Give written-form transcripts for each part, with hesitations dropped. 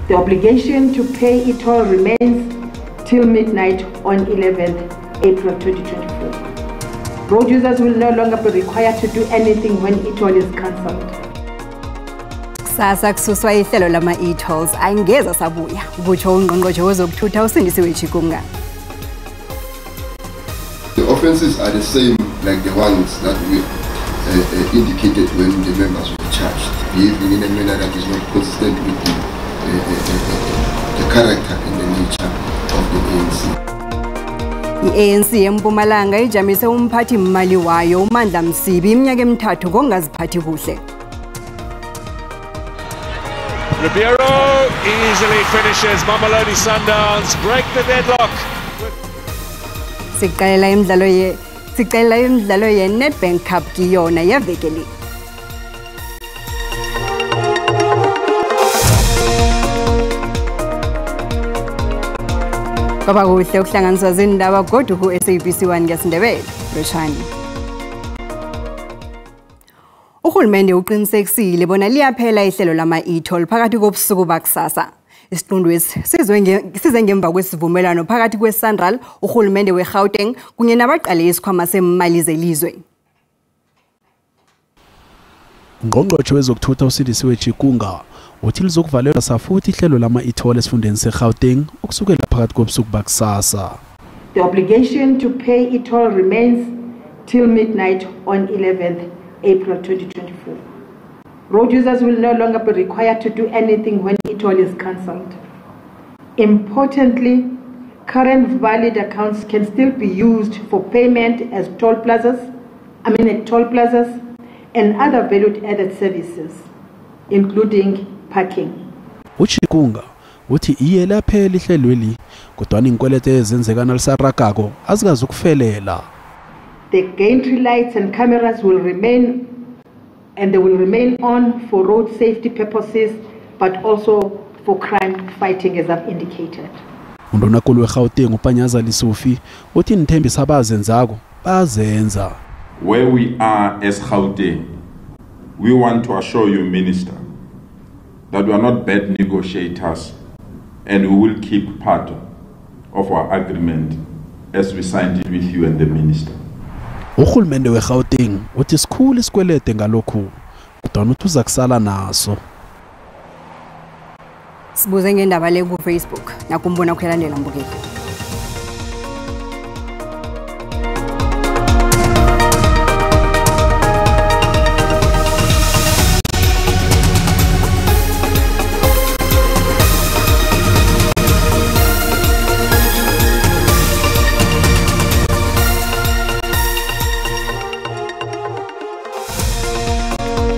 The obligation to pay e-toll remains till midnight on 11th April 2024. Road users will no longer be required to do anything when e-toll is cancelled. Kusasa kususwa ihlelo lama e-tolls angeza sabuya, kutsho ungqongqotjhe wezokuthutha uSindisiwe Chikunga. The offences are the same like the ones that we indicated when the members were charged, behaving in a manner that is not consistent with the character and the nature of the ANC. I-ANC eMpumalanga ijamise umphathi mali wayo uMandla Msibi iminyaka emithathu ngokungaziphathi kuhle. Ribeiro easily finishes. Mamelodi Sundowns break the deadlock. Siqalela imidlalo ye-Nedbank Cup kiyona yeveke le. Kwaba kuhle ukuhlanganiswa zindaba godu ku-SABC 1 ngesiNdebele. Lotjhani. Uhulumende uqinisekisile bona liyaphela ihlelo lama-e-toll phakathi kobusuku bakusasa. Isiqundwesi size ngemva kwesivumelwano phakathi kwe-SANRAL, uhulumende we-Gauteng kunye nabaqale isikhwama semali zelizwe. Ungqongqotjhe wezokuthutha uSindisiwe Chikunga uthi lizokuvalelwa safuthi ihlelo lama-e-toll esifundeni se-Gauteng ukusukela phakathi kobusuku bakusasa. The obligation to pay e-toll remains till midnight on 11th April 2024. Road users will no longer be required to do anything when e-toll is cancelled. Importantly, current valid accounts can still be used for payment as toll plazas, at toll plazas and other valued-added services, including parking. uChikunga uthi iye laphela ihlelweli kodwa inkwelete ezenzeka nalisaragako azikazi ukufelela. The gantry lights and cameras will remain, and they will remain on for road safety purposes, but also for crime fighting, as I've indicated. Undonakulu weGauteng uPanyaza Lesufi uthi inthembiso abazenzako bazenza. Where we are as Gauteng, we want to assure you, Minister, that we are not bad negotiators and we will keep part of our agreement as we signed it with you and the Minister. Uhulumende weGauteng uthi sikhulu isikwelede ngalokhu kodwa uthi uzakusala naso. Sibuze ngendaba le ku Facebook nakumbona kuyalandela mbukeli.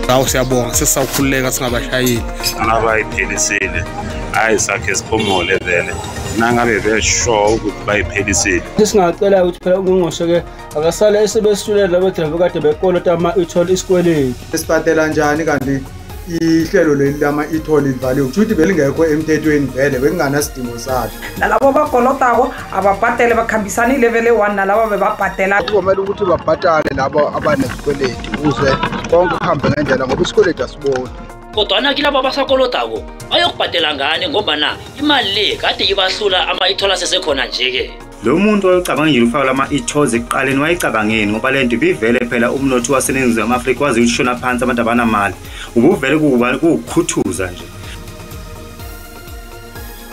Awu siyabonga sesawukhululeka singabashayeli abayiphelisile ayi sakhe siphumule vele nangabe besho ukuthi bayiphelisile. Singacela ukuthi phela ungqongqoshe ke akasale esebesithulela labo driver kade bekolota ama-e-toll isikweletu. Sibhadela njani kanti ihlelo leli lama-e-toll livaliwe kusho ukuthi belingekho emthethweni vele bekunganasidingo sakhe. Nalabo bakolotako ababhadele bakhambisana i-level 1 nalabo bebabhadela. Kuzomele ukuthi babhadale labo abanesikweletu ukuze konke kuhambe ngendlela ngoba isikweletu asiboni. Kodwana kilabo abasakolotako bayokubhadela ngani ngombana imali le kade ibahlula ama-e-toll asesekhona nje-ke. Lo muntu oyocabangile ufaka lama-e-tolls ekuqaleni wayicabangeni ngoba le nto ibivele phela umnotho waseNingizimu Afrika wazi ukushona phansi abantu abanamali ubuvele kuwukukhuthuza nje.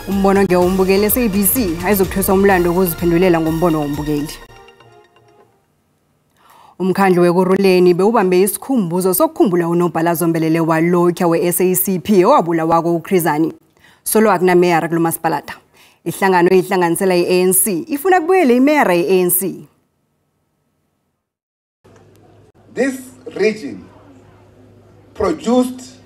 Umbono ngewumbukeli SABC ayizokuthwesa umlando ukuziphendulela ngombono wombukeli. Umkhandlu weKurhuleni bewubambe isikhumbuzo sokukhumbula unobhala zombelele walokha we-SACP owabulawako uChris Hani. Solo akunameya kulo masipalata. Ihlangano ihlanganisela i-ANC ifuna kubuyele imeya ye-ANC. This region produced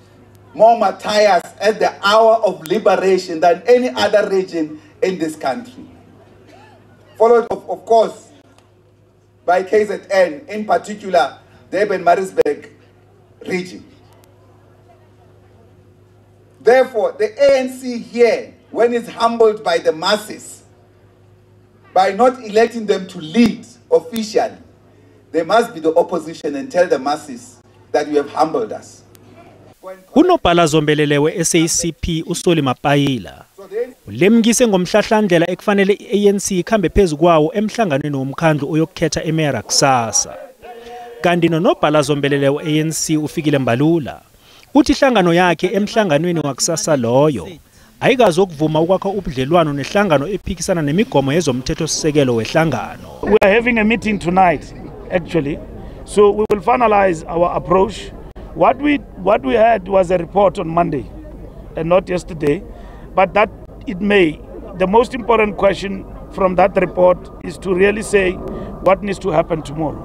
more martyrs at the hour of liberation than any other region in this country. Followed, of course, by KZN, in particular, Durban Maritzburg region. Therefore, the ANC here, when it's humbled by the masses, by not electing them to lead officially, they must be the opposition and tell the masses that you have humbled us. Unobhala zombelele we-SACP uSoli Mapayila ulemkise ngomhlahlandlela ekufanele i-ANC ikhambe phezu kwawo emhlanganweni womkhandlu oyokukhetha emera kusasa. Kanti nonobhala zombelele we-ANC uFikile Mbalula uthi ihlangano yakhe emhlanganweni wakusasa loyo ayikazi ukuvuma ukwakha ubudlelwano nehlangano ephikisana nemigomo yezomthethosisekelo wehlangano. We are having a meeting tonight actually, so we will finalize our approach. What we had was a report on Monday and not yesterday, but that it may. The most important question from that report is to really say what needs to happen tomorrow.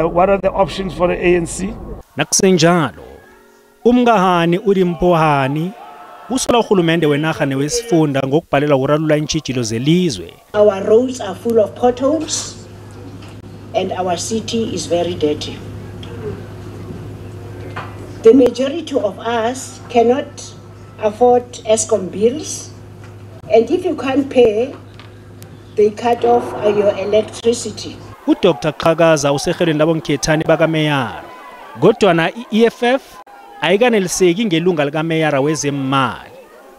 What are the options for the ANC? Nakusenjalo, umngahani uLimpohani usola uhulumende wenarha newesifunda ngokubhalela ukurarulula iintjhijilo zelizwe. Our roads are full of potholes and our city is very dirty. The majority of us cannot afford Eskom bills, and if you can't pay, they cut off your electricity. UDr. Xhakaza usehelweni labonkhethane bakameyara. Kodwana i-EFF ayikaneliseki ngelunga likameyara wezemali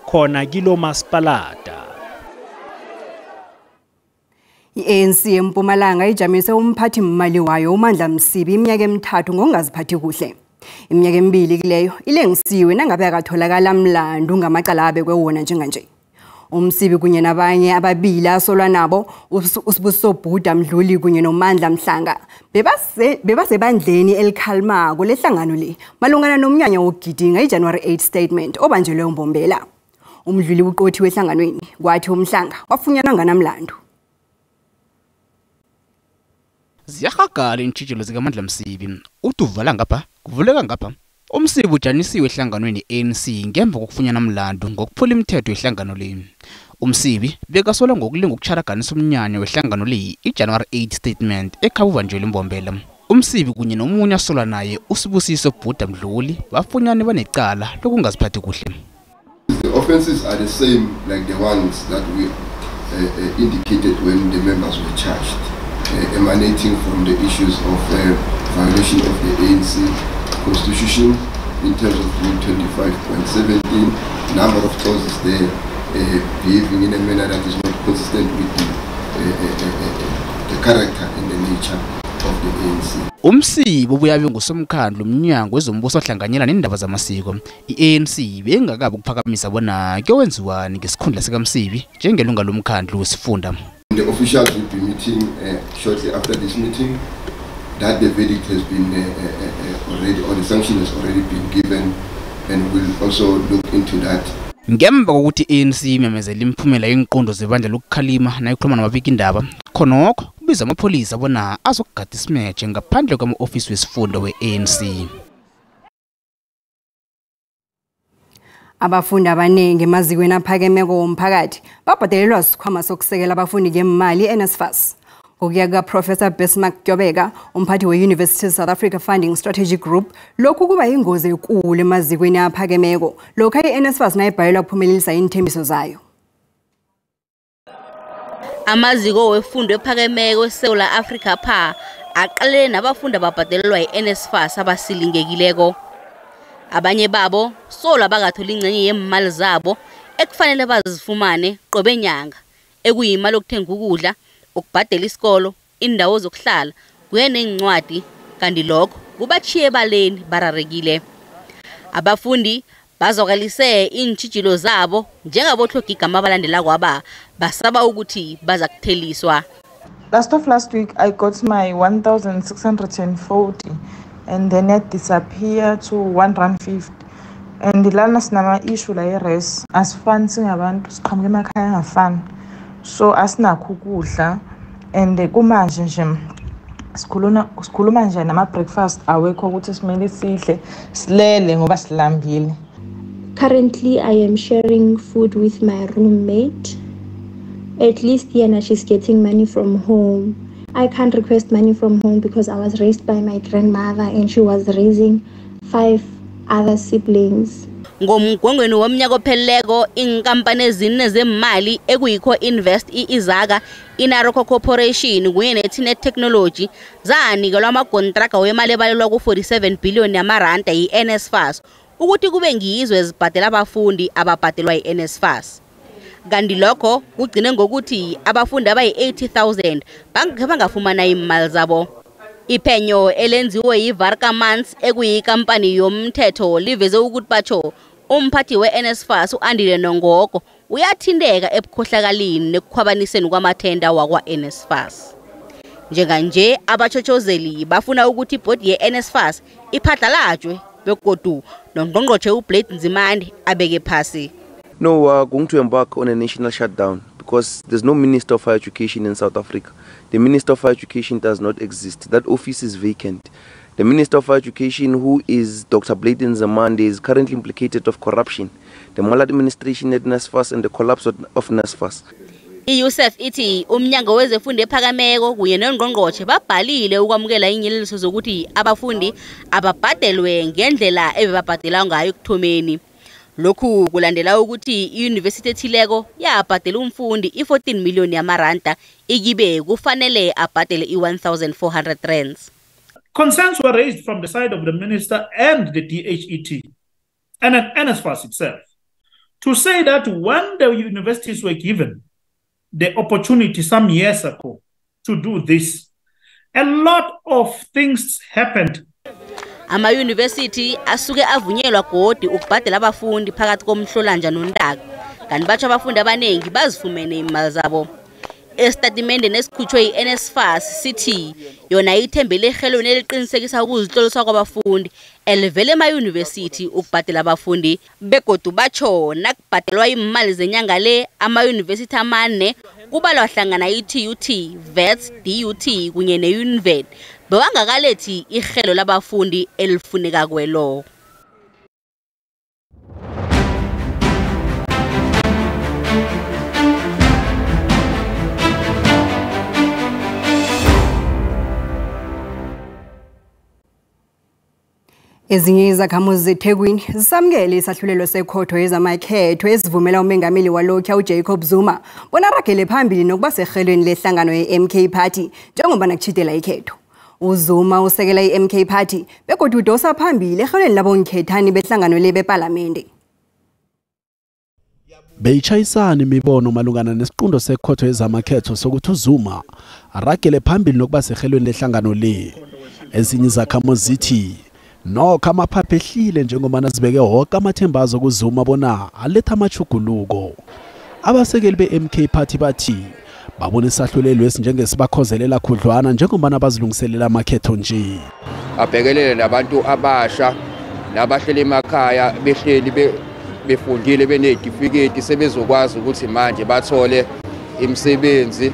khona kilo masipalata. I-ANC eMpumalanga ijamise umphathi mmali wayo uMandla Msibi iminyaka emithathu ngokungaziphathi kuhle. Iminyaka emibili kuleyo ilengisiwe nangabe akatholakala mlandu ngamacala abekwe wona njenganje. UMsibi kunye nabanye ababili asolwa nabo uSibusiso Bhuda Mdluli kunye noMandla Mhlanga bebasebandleni elikhalimako lehlangano le malungana nomnyanya wokugidinga iJanuary 8 statement obanjelwe uMbombela. UMdluli uqothiwe ehlanganweni kwathi uMhlanga wafunyanwa nganamlando. Ziyahagala iintjhijilo zikaMandla Msibi, uthi uvala ngapha kuvuleka ngapha. UMsibi ujanisiwe ehlanganweni ANC ngemva kokufunyana mlandu ngokuphula imithetho yehlangano le. UMsibi bekasolwa ngokulinga ukutjharaganisa umnyanya wehlangano le iJanuary 8 statement ekhabubanjelwe iMbombela. UMsibi kunye nomunye asolwa naye uSibusiso Bhuda Mdluli bafunyane banecala lokungaziphathi kuhle. The offenses are the same like the ones that we indicated when the members were charged, emanating from the issues of violation of the ANC Constitution in terms of Rule 25.17, number of clauses there, behaving in a manner that is not consistent with the character and the nature of the ANC. UMsibi ubuyabe ngusomkhandlu umnyango wezombuso ohlanganyela nendaba zamasiko. I-ANC bengakabi ukuphakamisa bona kuyowenziwani ngesikhundla sikaMsibi njengelunga lomkhandlu wesifunda. The officials will be meeting shortly after this meeting. That the verdict has been already, or the sanction has already been given, and we'll also look into that. Ngemva kokuthi i-ANC imemezele imiphumela yenqondo zebandla lokukhalima nayikhuluma namabiki indaba, khonokho kubiza amapholisa bona azokugada isimeje ngaphandle kwama-ofisi wesifundo we-ANC. Abafundi abaningi emazikweni aphakemeko womphakathi babhadelelwa sikhwama sokusekela abafundi ngemali NSFAS. Ngokuya kukaProfessor Bismarck Tyobeka, umphathi we-University South Africa Funding Strategy Group, lokhu kuba yingozi enkulu emazikweni aphakemeko lokhu i-NSFAS nayibhalelwa ukuphumelelisa iinthembiso zayo. Amaziko wefundo ephakemeko eSouth Africa pha aqalene nabafundi ababhadelelwa yi-NSFAS abasilingekileko. Abanye babo solo abakatholi ingcenye yemali zabo ekufanele bazifumane qobe nyanga, ekuyimali yokuthenga ukudla, ukubhadela isikolo, indawo zokuhlala kuye nencwadi, kanti lokho kubachiye ebaleni bararekile. Abafundi bazokalise iintjhijilo zabo njengabotlhoga igama abalandela kwaba basaba ukuthi bazakutheliswa. Last week I got my 1640 and then it disappeared to R1.50. And lana sinama issue la i-res asifani singabantu, siqhamuka emakhaya angafani, so asinakho ukudla. And kumanje nje sikhuluma nje nama-breakfast awekho ukuthi simele sidle silele ngoba silambile. Currently I am sharing food with my roommate. At least yena she's getting money from home. I can't request money from home because I was raised by my grandmother and she was raising 5 other siblings. Ngomgwengweni womnyaka opheleleko, inkampani ezine zemali ekuyikho Invest i-Izaka, iNaroco Corporation kunye neTnet Technology zanikelwa amakontraka wemali ebalelwa ku-47 billion yamaranda yi-NSFAS ukuthi kube ngizo ezibhadela abafundi ababhadelwa yi-NSFAS. Kanti lokho kugcine ngokuthi abafundi abayi-80,000 bangafumana imali zabo. Iphenyo elenziwe yi-Varkamans ekuyikampani yomthetho liveze ukuthi batsho umphathi we-NSFAS u-Andile Nongoko uyathinteka ebukhohlakalini nekukhwabaniseni kwamathenda wakwa-NSFAS. Njenganje abachochozeli bafuna ukuthi ibhodi ye-NSFAS iphadlalajwe begodu nongqongqotjhe uBlade Nzimande abeke phasi. No, we are going to embark on a national shutdown because there's no Minister of Higher Education in South Africa. The Minister of Higher Education does not exist. That office is vacant. The Minister of Higher Education, who is Dr. Blade Nzimande, is currently implicated of corruption, the maladministration at NSFAS and the collapse of NSFAS. I-USEF ithi umnyango wezefundo ephakameko kunye nongqongqotjhe babhalile ukwamukela iinyeleliso zokuthi abafundi ababhadelwe ngendlela ebebabhadela ngayo ekuthomeni. Lokhu kulandela ukuthi i-university ethileko yabhadela umfundi i-14 million yamaranda ikibe kufanele abhadele i-1400 rands. Concerns were raised from the side of the minister and the DHET and at NSFAS itself to say that when the universities were given the opportunity some years ago to do this, a lot of things happened. Ama-university asuke avunyelwa godi ukubhadela abafundi phakathi komhlolanja noNtaka, kanti batsho abafundi abaningi bazifumene imali zabo. Esitatimendeni esikhutshwe yi-NSFAS sithi yona ithembele ehlelweni eliqinisekisa ukuzihloliswa kwabafundi elivele ema-university ukubhadela abafundi, begodu batsho nakubhadelwa imali zenyanga le ama-university amane kubalwa hlangana i-TUT, VETS, DUT kunye ne-UNIVED bewangakalethi ihlelo labafundi elifuneka kwelo. Ezinye izakhamuzi zeThekwini zisamukele isahlulelo sekhotho yezamakhetho esivumela umengameli walokhu uJacob Zuma bona aragele phambili nokuba sehelweni lehlangano ye-MK Party njengoba nakutjhidela ikhetho. uZuma usekela i-MK Party begodu udosa phambili ehelweni labonkhethani behlangano le bePalamende. Beyitshayisana imibono malungana nesiqundo sekhotho yezamakhetho sokuthi uZuma aragele phambili nokuba sehelweni lehlangano le. Ezinye izakhamuzi zithi nokho amaphaphu ehlile njengoba zibeke wonke amathemba azo kuZuma bona aletha amachuguluko. Abasekeli be-MK Party bathi babona isahlulelo esinjengesibakhozelela khudlwana njengoba bazilungiselela amakhetho nje. Abhekelele nabantu abasha nabahleli emakhaya behleli befundile benezitifiketi sebezokwazi ukuthi manje bathole imisebenzi.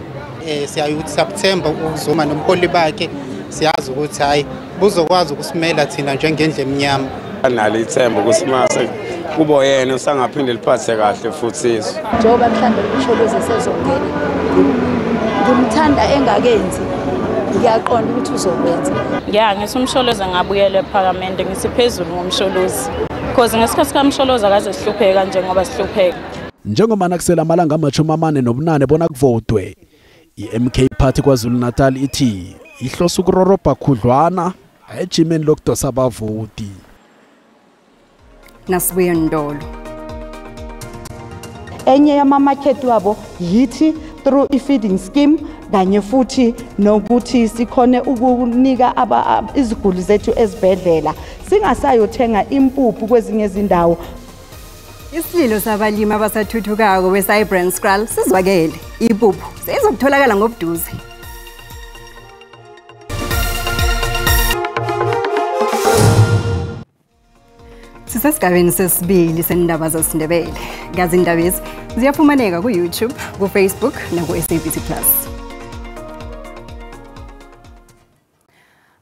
Siyayuthi siyakuthemba uZuma nomholi bakhe, siyazi ukuthi hayi buzokwazi ukusimela thina njengendle emnyama. Nalo ithemba ukuthi mase kubo yena usangaphinde liphathe kahle futhi izwe. Njengoba mhlambe uMsholozi sezongena, ngimthanda engakenzi, ngiyaqonda ukuthi uzokwenza. Ya, ngithi uMsholozi angabuyela ePhalamende, ngithi phezulu ngoMsholozi. Because ngesikhathi kaMsholozi akaze sihlupheka njengoba sihlupheka. Njengoba nakusela amalanga ama-48 bona kuvotwe, i-MK Party KwaZulu-Natal ithi ihlosa ukurorobha khudlwana ejimeni lokudosa abavoti. Nasibuye Ndolo. Enye yamamakhethi wabo yithi through i-feeding scheme kanye futhi nokuthi sikhone ukunika iziguli zethu ezibhedlela singasayothenga impuphu kwezinye izindawo. Isililo sabalimi abasathuthukako we-Cybrand sizwakele. Ipuphu seyizokutholakala ngobuduze. Sisesigabeni sesibili sendaba zesiNdebele. Kazi indaba ezi ziyafumaneka ku-YouTube, ku-Facebook naku-SABC Plus.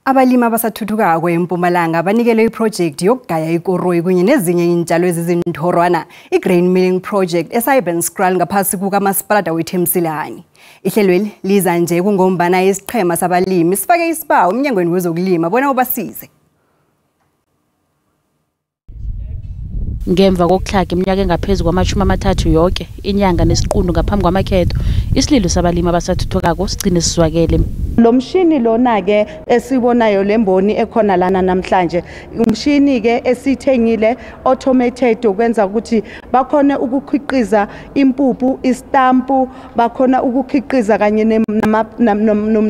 Abalimi abasathuthukako eMpumalanga banikelwe iprojekthi yokugaya ikoroyi kunye nezinye iintshalo ezizinthorwana, i-Grain Milling Project eSybenskral ngaphasi kukamasipalata weThemsilani. Ihlelweli liza nje kungombana isiqhema sabalimi sifake isibawo emnyangweni wezokulima bona ubasize. Ngemva kokuhlaga iminyaka engaphezu kwama-30 yoke inyanga nesiqundu ngaphambi kwamakhetho, isililo sabalimi abasathuthukako sigcine sizwakele. Lo mshini lona ke esibonayo lemboni ekhona lana namhlanje, umshini ke esithengile automated ukwenza ukuthi bakhona ukukhiqiza impuphu, istampu, bakhona ukukhiqiza kanye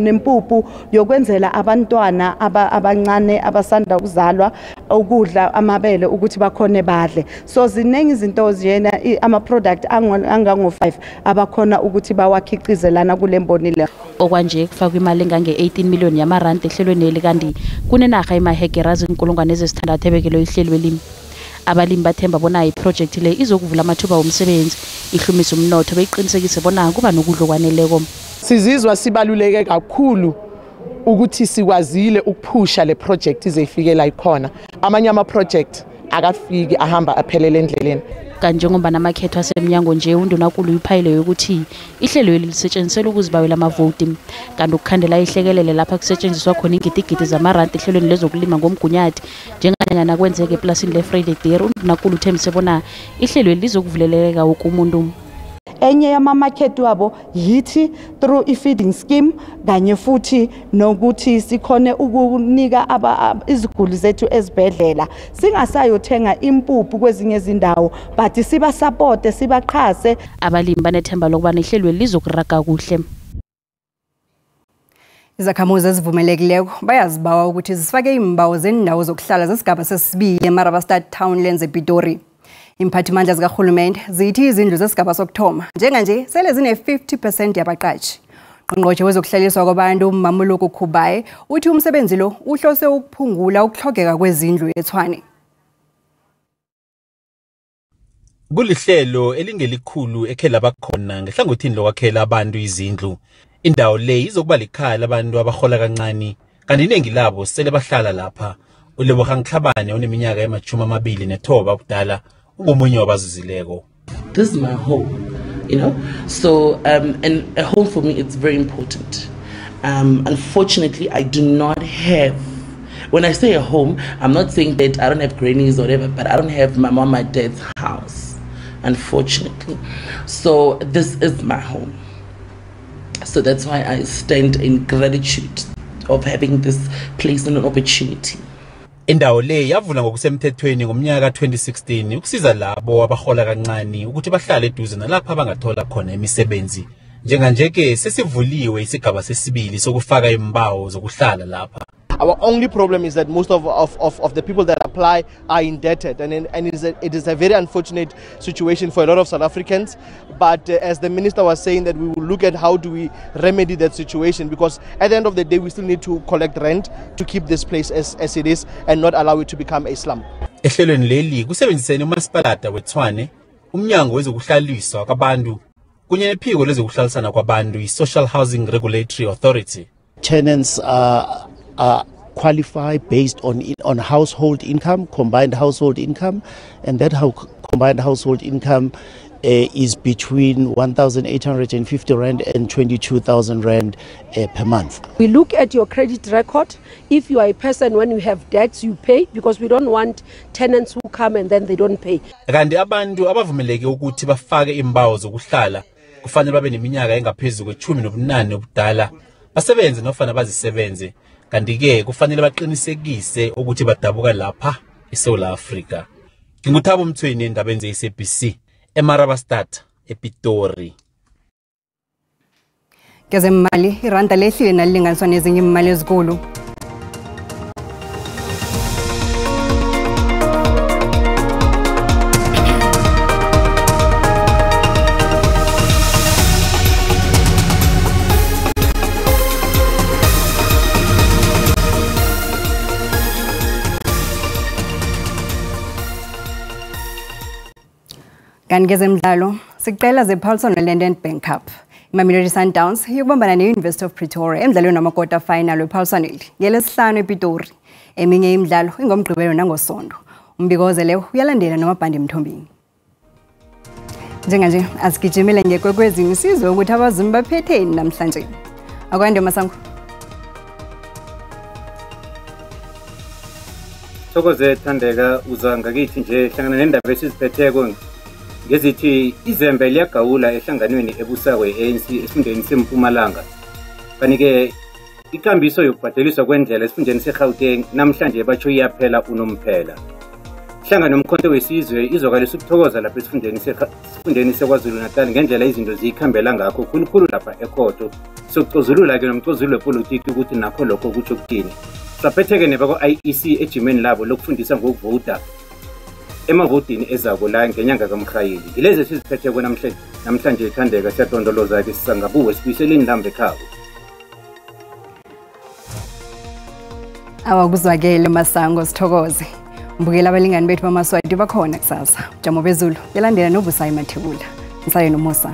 nempuphu yokwenzela abantwana abancane abasanda ukuzalwa ukudla amabele ukuthi bakhone badle. So ziningi izinto njena, ama product angango 5 abakhona ukuthi bawakhiqize lana kulemboni le. Okwanje kufakwa imali engange-18 million yamarandi ehlelweni, kanti kunenarha emahegera azinkulungwane ezisithandathu ebekelwe ihlelweli. Abalimi bathemba bona iprojekthi le izokuvula amathuba womsebenzi, ihlumise umnotho, beyiqinisekise bona kuba nokudla okwaneleko. Sizizwa sibaluleke kakhulu ukuthi sikwazile ukuphusha le project ize ifike la ikhona. Amanye ama project akafiki, ahamba aphelele endleleni. Kanjengoba namakhetho asemnyango nje, uNdunankulu uyiphayile yokuthi ihlelo leli lisetshenziselwa ukuzibawela amavoti, kanti ukukhandela ihlekelele lapha kusetshenziswa khona igidigidi zamarandi ehlelweni lezokulima ngomgunyathi, njenganyana kwenzeka eplasini le-Vrededere, uNdunankulu uthembise bona ihlelo leli lizokuvuleleka woke umuntu. Enye yama-market wabo yithi through i-feeding scheme kanye futhi nokuthi sikhone ukunika iziguli zethu ezibhedlela, singasayothenga impuphu kwezinye izindawo, but sibasupporte, sibaqhase. Abalimi banethemba lokubana ihlelweli lizokuraga kuhle. Izakhamuzi ezivumelekileko bayazibawa ukuthi zifake iimbawo zendawo zokuhlala zesigaba sesibili eMarabastad Townlands ePitori. Imphathimandla zikarhulumente zithi izindlu zesigaba sokuthoma njenganje sele zine-50% yabaqatshi. Ngqongqotjhe wezokuhlaliswa kwabantu uMamoloko Kubayi uthi umsebenzi lo uhlose ukuphungula ukuhlogeka kwezindlu eTshwane. Kulihlelo elingelikhulu ekhe labakhona ngehlangothini lokwakhela abantu izindlu. Indawo le izokuba likhaya labantu abahola kancane, kanti iningi labo sele bahlala lapha. uLebogang Tlhabane oneminyaka ema-29 ubudala ungomunye wabazuzileko. This is my home. So, and a home for me, it's very important. Unfortunately, I do not have, when I say a home, I'm not saying that I don't have grannies or whatever, but I don't have my mom, my dad's house, unfortunately. So this is my home. So that's why I stand in gratitude of having this place and an opportunity. Indawo le yavula ngokusemthethweni ngomnyaka ka-2016 ukusiza labo abahola kancane ukuthi bahlale eduze nalapha abangathola khona imisebenzi. Njenganje-ke sesivuliwe isigaba sesibili sokufaka imbawo zokuhlala lapha. Our only problem is that most of the people that apply are indebted, and it is a very unfortunate situation for a lot of South Africans. But as the minister was saying, that we will look at how do we remedy that situation, because at the end of the day, we still need to collect rent to keep this place as it is and not allow it to become a slum. Ehlelweni leli kusebenzisene umasipalata weTshwane, umnyango wezokuhlaliswa kwabantu kunye nephiko lezokuhlalisana kwabantu, i-Social Housing Regulatory Authority. Tenants are qualify based on household income, combined household income, and that how combined household income is between 1,850 rand and 22,000 rand per month. We look at your credit record. If you are a person when you have debts, you pay, because we don't want tenants who come and then they don't pay. Kanti abantu abavumeleke ukuthi bafake imbawo zokuhlala kufanele babe neminyaka engaphezulu kwe-18 ubudala, basebenze nofana bazisebenze, kanti-ke kufanele baqinisekise ukuthi badabuka lapha eSouth Africa. NginguThabo Mthweni endabeni ze-SABC eMarabastad, ePitori. Kezemali, iranda lehlile nalilinganiswa nezinye imali ezikulu. Kanti kezemidlalo, siqela zephaliswano le-Nedbank Cup. IMamelodi Sundowns iyokubambana ne-University of Pretoria emdlalweni wama-quarter final wephaliswano ngelesihlanu ePitori. Eminye imidlalo ingomgqibelo nangosondo. Umbiko ozeleyo uyalandela noMabhandi Mthombeni. Njenganje asigijimile ngekwekwezini sizwe ukuthi abazumi baphetheni namhlanje. Akwande, Masango. Thokoze, Thandeka. Uza ngakithi nje hlangana nendaba esiziphetheko ngezithi izembe liyagawula ehlanganweni ebusako ye-ANC esifundeni seMpumalanga. Kanti-ke Ikambiso yokubhadeliswa kwendlela esifundeni seGauteng namhlanje batsho iyaphela unomphela. Hlangano Umkhonto Wesizwe izwakalisa ukuthokoza lapha esifundeni seKwaZulu-Natal ngendlela izinto ziyikhambela ngakho, khulukhulu lapha ekhotho. Sokucozulula-ke nomcozululo wepolitiki ukuthi nakho lokho kutsho ukuthini. Saphetheke nebakwa-IEC ejimeni labo lokufundisa ngokuvota emavotini ezako la ngenyanga kaMrhayili. Ngilezi esiziphetheko namhlanje ithandeka, siyadondoloza-ke sisangabuwe sibuyiseleni lambe ekhabo. Awakuzwakele Masango, sithokoze. Mbukela abalingani bethu bamaswati bakhona kusasa. Jamo bezulu yalandela nobusayi Mathebula. Ngisale nomusa.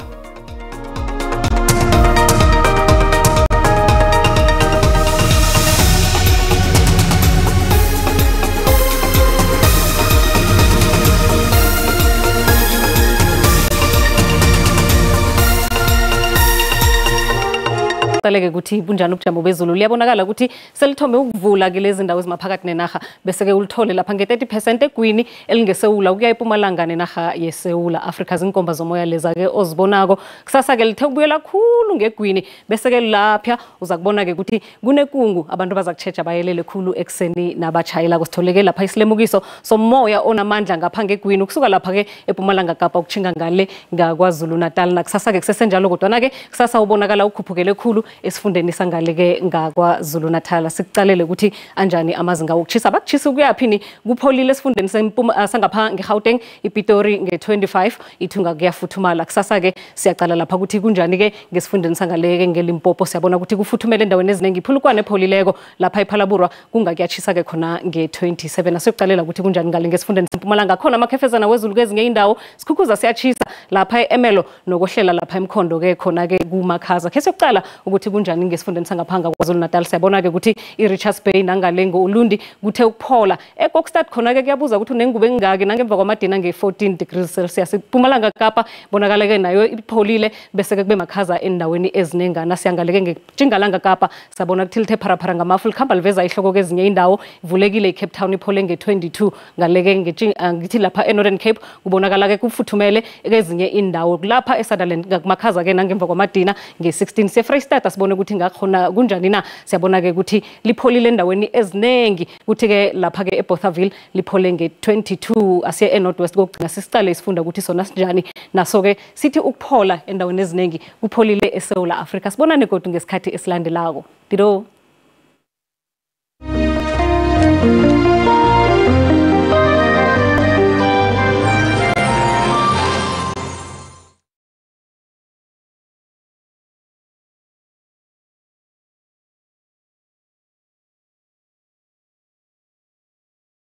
Qaleke ukuthi bunjani ubujamo bezulu. Liyabonakala ukuthi selithombe ukuvula kulezi ndawo ezimaphakathi nenarha, bese-ke ulithole lapha nge-30% egwini elingesewula ukuya ePumalanga nenarha yeSewula Afrika. Zinkomba zomoya leza-ke ozibonako. Kusasa-ke lithe ukubuyela khulu ngegwini, bese-ke lapha uza kubona-ke ukuthi kunekungu, abantu baza kutjheja bayelele khulu ekuseni nabatjhayelako. Sitholeke lapha isilemukiso somoya onamandla ngapha ngegwini ukusuka lapha-ke ePumalanga Kapa ukutjhinga ngale ngaKwaZulu Natal. Nakusasa-ke kusesenjalo, kodwana-ke kusasa ubonakala ukhuphukele khulu esifundeni sangaleke ngakwaZulu Natal. Sikucalele ukuthi anjani amazinga wokuchisa. Bakuchisa ukuyaphini? Kupholile esifundeni sangapha ngeGauteng, iPitori nge-25 ithunga kuyafuthumala. Kusasa-ke siyacala lapha ukuthi kunjani-ke ngesifundeni sangaleke ngeLimpopo. Siyabona ukuthi kufuthumele endaweni eziningi, iphulukwane epholileko lapha ePhalaborwa kungakuyachisa-ke khona nge-27. Asiyokucalela ukuthi kunjani ngale ngesifundeni seMpumalanga. Khona amakhefezana wezulu kwezinye indawo, sikhukhuza siyachisa lapha e-Emelo nokuhlela lapha eMkhondo-ke khona-ke kumakhaza. Khe siyokucala ukuthi kunjani ngesifundeni sangaphanga KwaZulu Natal. Siyabona-ke ukuthi i-Richards Bay nangalengo Ulundi kuthe ukuphola. eKokstad khona-ke kuyabuza ukuthi unengubo engaki nangemva kwamadina nge-14 degrees Celsius. Mpumalanga Kapa bonakala-ke nayo ipholile, bese-ke kube makhaza endaweni ezinengana. Siyangaleke ngetjingalanga Kapa, siyabona ukuthi lithe pharaphara ngamafu, likhamba liveza ihloko kezinye indawo. Ivulekile i-Cape Town iphole nge-22. Ngaleke ngithi lapha e-Northern Cape kubonakala-ke kufuthumele kezinye indawo. Lapha eSutherland ngakumakhaza-ke nangemva kwamadina nge-16. SeFreyistata sibone ukuthi ngakhona kunjani na. Siyabona ke ukuthi lipholile endaweni ezinengi, kuthi ke lapha ke eBothaville liphole nge-22. Asiye eNorth West kokugcina sisicale isifunda ukuthi sona sinjani naso ke, sithi ukuphola endaweni ezinengi kupholile eSouth Africa. Sibonane godu ngesikhathi esilandelako. Dido.